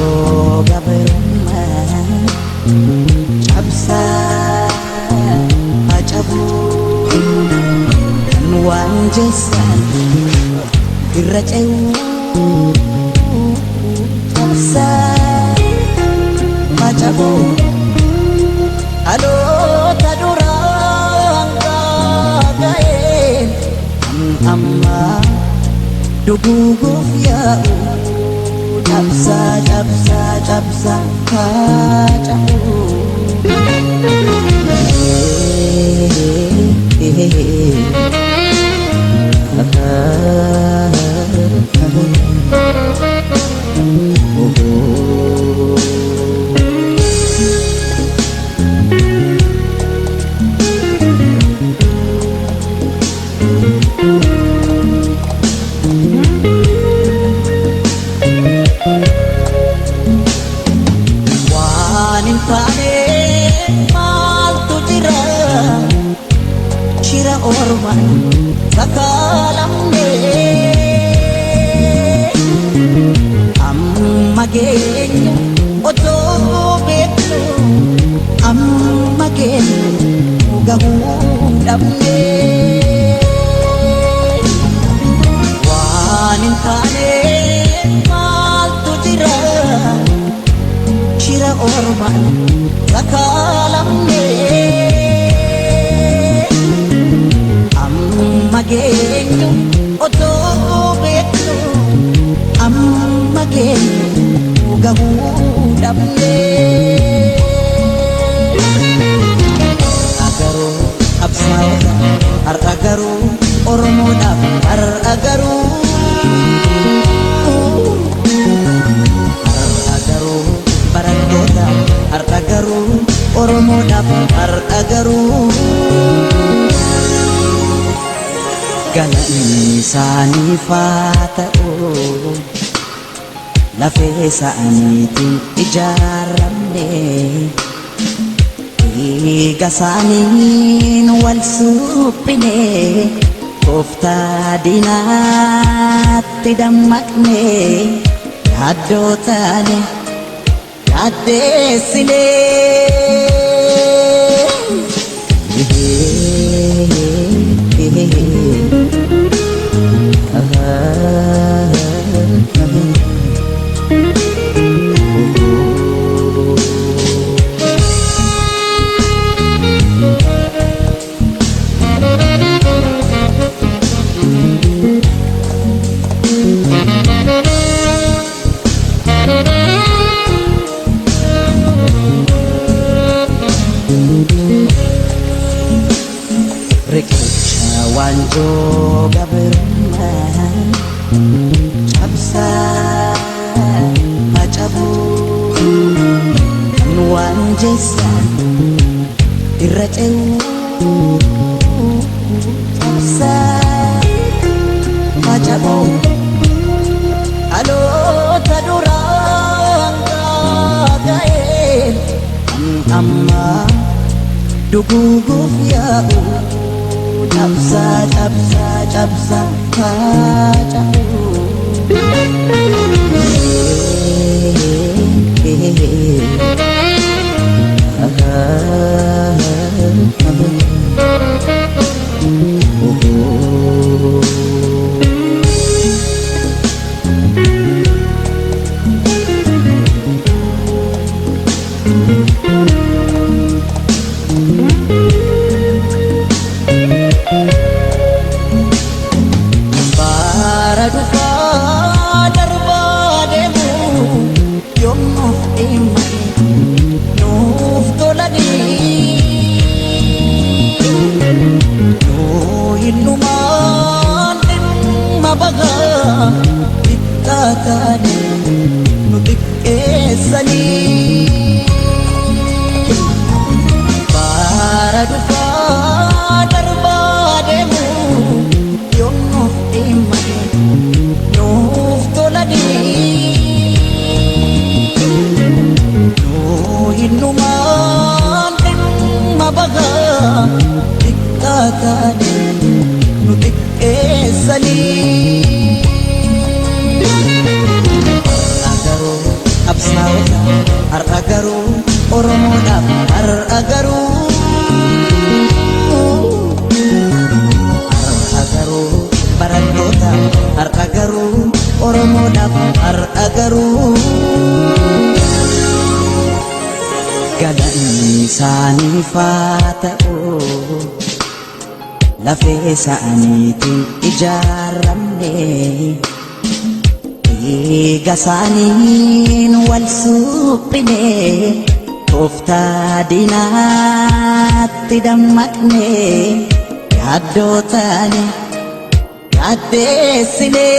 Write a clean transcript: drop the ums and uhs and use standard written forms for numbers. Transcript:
Waanjoo gabrummaa cabsaa cabuu kan waan jeessan irra ce'uu cabsaa cabuu dhaloota duraan ga'een kan ammaa duguuguuf yaa'u. Cabsaa cabsaa cabsaa haa cabuu. Waan hin taane maaltu jira shira ormaan sakaalamne amma geenyu otoo beeknu amma geenyu gahuu dhabne waan hin taane maaltu jira shira ormaan sakaalamne amma geenyu otoo beeknu amma geenyu gahuu dhabne. Har'a garuu qabsaa'ota har'a garuu Oromoodhaaf har'a garuu har'a garuu barattoota har'a garuu Oromoodhaaf har'a garuu galanni isaaniif haa ta'u lafee isaaniitiin ijaaramne dhiiga isaaniin wal suphine tooftaa diinaatti dammaqne yaaddoo taane yaaddeessine. Riqicha waanjoo gabrummaa cabsaa cabuu kan waan jeessan irra ce'uu cabsaa cabuu dhaloota duraan ga'een kan ammaa duguuguuf yaa'u cabsaa cabsaa cabsaa haa cabuu. Bara dhufaa darbaa deemu yoom nuuf dhimma nuuf tolanii nuu hinnumaan dhimma bagaa xiqqaa taane nu xiqqeessanii. Bara dhufaa darbaa deemu yoom nuuf dhimma nuuf tolanii nuu hinnumaan dhimma bagaa xiqqaa taane nu xiqqeessanii. Har'a garuu qabsaa'ota Har'a garuu Oromoodhaaf har'a garuu har'a garuu barattoota har'a garuu Oromoodhaaf har'a garuu galanni isaaniif haa ta'u lafee isaaniitiin ijaaramne dhiiga isaaniin wal suphine tooftaa diinaatti dammaqne yaaddoo taane yaaddeessine.